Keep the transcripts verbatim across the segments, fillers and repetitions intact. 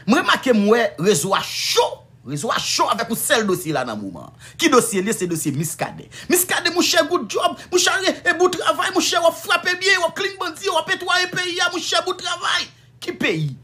M remake m wè rezo a cho. Rezo a cho avèk yon sèl dosye la nan moman an. Ki dosye l ye? Se dosye Muscadin. Muscadin, monchè, good job. Monchè, e, e bon travay, monchè, w ap frape byen, w ap clean bandi, w ap netwaye peyi a, monchè, bon travay. Ki peyi?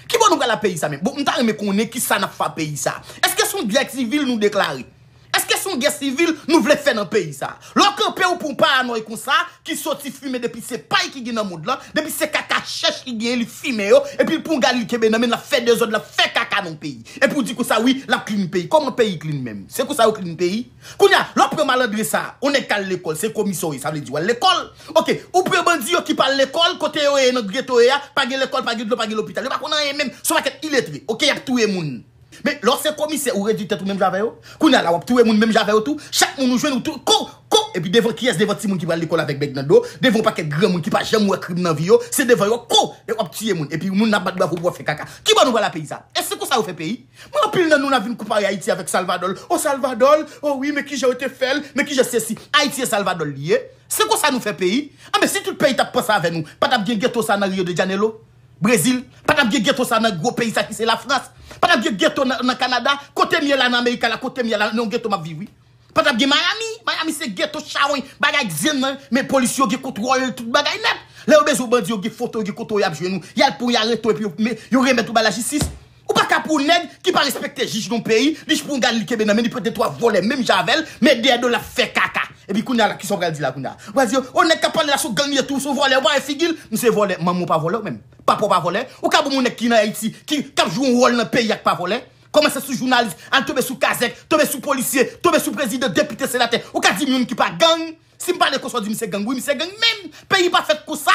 Ki bò nou pral ak peyi sa menm? Bon, m ta renmen konnen kisa n ap fè ak peyi sa. Èske se yon gè sivil nou deklare? Èske se yon gè sivil nou vle fè nan peyi sa? Lè w kanpe ou pou yon paranòy konsa, ki soti fimen depi se pay ki gen nan mond lan, depi se kaka chèch ki gen li fimen yo, epi l pran yon gal li kenbe nan men l ap fè dezòd, l ap fè kaka nan peyi. Epi w di konsa wi, l ap clean peyi. Kòman peyi clean menm? Se konsa yo clean peyi? Kounye a, lè w pran malandren sa, yon nèg k al lekòl, se komisè w ye, sa vle di w al lekòl. Oke, ou pran bandi yo ki pa al lekòl, kote yo ye nan geto yo a, pa gen lekòl, pa gen dlo, pa gen lopital. Yo pa konn anyen menm, se yon pakèt iletre. Oke, y ap touye moun. Men lè w se komisè, ou redui tèt ou menm jan avè yo. Kounye a la, w ap touye moun menm jan avè yo tou. Chak moun ou jwenn, ou tou, ko, ko. Epi devan kiyès? Devan timoun ki pral lekòl avèk bèg nan do, devan yon pakèt granmoun ki pa janm wè krim nan vi yo, se devan yo, ko, e w ap tiye moun. Epi moun nan ap bat bravo pou w ap fè kaka. Ki bò nou pral ak peyi sa? E se konsa yo fè peyi? Mwen, anpil nan nou, n ap vin konpare Ayiti avèk Salvadò. O Salvadò, o wi, men kijan yo te fè l, men kijan sesi. Ayiti e Salvadò li ye. Se konsa nou fè peyi. Anben, si tout peyi t ap panse avè nou, pa t ap gen geto sa nan Rio de Janeiro, Brezil, pa t ap gen geto sa nan gwo peyi sa ki se Lafrans, pa t ap gen geto nan, nan Kanada, kote m ye la nan Amerika la, kote m ye la, nan yon geto m ap viv, wi. Pa t ap gen Miami, Miami se geto chawony, bagay zen nan, men polis yo gen kontwòl tout bagay nèt. Lè yo bezwen bandi yo gen foto, yo gen kote yo ap jwenn ou, y al pran w, y arete w, epi yo, men, yo remèt ou bay lajistis. Ou pa ka pran yon nèg ki pa respekte jij nan peyi, li pran yon gal li kenbe nan men, li pran de twa vòlè menm jan avè l, men dèyè do l ap fè kaka. Epi kounye a la, kisa w pral di la kounye a? Ou pral di, o, nèg k ap pale la se yon gang li ye tou, se yon vòlè, ou pa wè figi l? M se vòlè, manman w pa vòlè ou menm. Papa w pa vòlè. Ou ka ban m yon nèg ki nan Ayiti, ki, k ap jwe yon wòl nan peyi a ki pa vòlè? Kòmanse sou jounalis, al tonbe sou kazèk, tonbe sou polisye, tonbe sou prezidan, depite, senatè. Ou ka di m youn ki pa gang? Si m pale konsa, w di m se gang. Wi, m se gang menm. Peyi pa fèt konsa.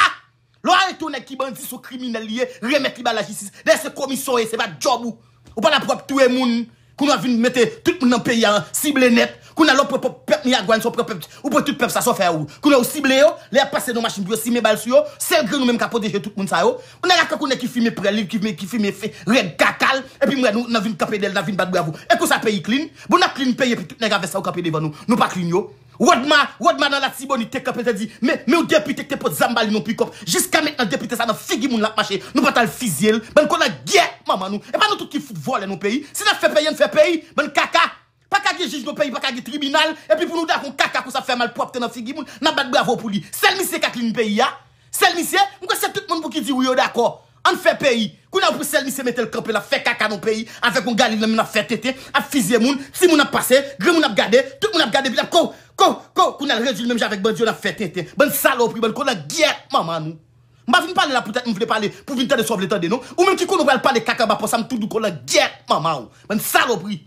Lè w arete yon nèg ki bandi, se yon kriminèl li ye, remèt li bay lajistis. Dayè se komisè w ye, se pa djòb ou. Ou pa la pou w ap touye moun. Kounye a w vin mete tout moun nan peyi a sible nèt. Kounye a lè w pran pèp Miragwàn, sa w pran pèp, ou pran tout pèp sa, sa w fè ou? Kounye a ou sible yo, lè y ap pase nan machin pou yo simen bal sou yo, sèl grenn ou menm ka pwoteje tout moun sa yo. Yon nèg ak yon nèg ki fimen prèl li, ki fimen, ki fimen fe, règ kaka l, epi m wè nou, n ap vin kanpe dèyè l, n ap vin bat bravo. E konsa peyi clean? Bon, n ap clean peyi epi tout nèg avè sa yo kanpe devan nou. Nou pa clean yo. Rodma, Rodma nan Latibonit te kanpe, te di, men, men yon depite ki te pot zam ba li nan pikòp. Jiska mentnan depite sa nan figi moun l ap mache. Nou pa t al fizye l. Bann kolangyèt manman nou. E pa nou tout ki fout vòlè nan peyi. Si n ap fè peyi, ann fè peyi. Bann kaka. Pa ka gen jij nan peyi, pa ka gen tribinal. Epi pou nou dakò kaka konsa ap fè malpwòpte nan figi moun, n ap bat bravo pou li. Sèl misye ka clean peyi a. Sèl misye, m kwè se tout moun pou ki di wi yo dakò. Ann fè peyi. Kounye a pou sèl misye mete l kanpe, l ap fè kaka nan peyi, avèk yon gal li nan men l ap fè tenten, ap fizye moun, timoun ap pase, granmoun ap gade, tout moun ap gade, epi l ap ko, ko, ko, kounye a l redui l menm jan avèk bandi yo, l ap fè tenten. Bann salopri, bann kolangyèt manman nou. M pa vin pale la poutèt m vle pale, pou vin tande sa w vle tande non. Ou menm ki konnen w pral pale kaka anba pòs la, m tou di w kolangyèt manman w. Bann salopri.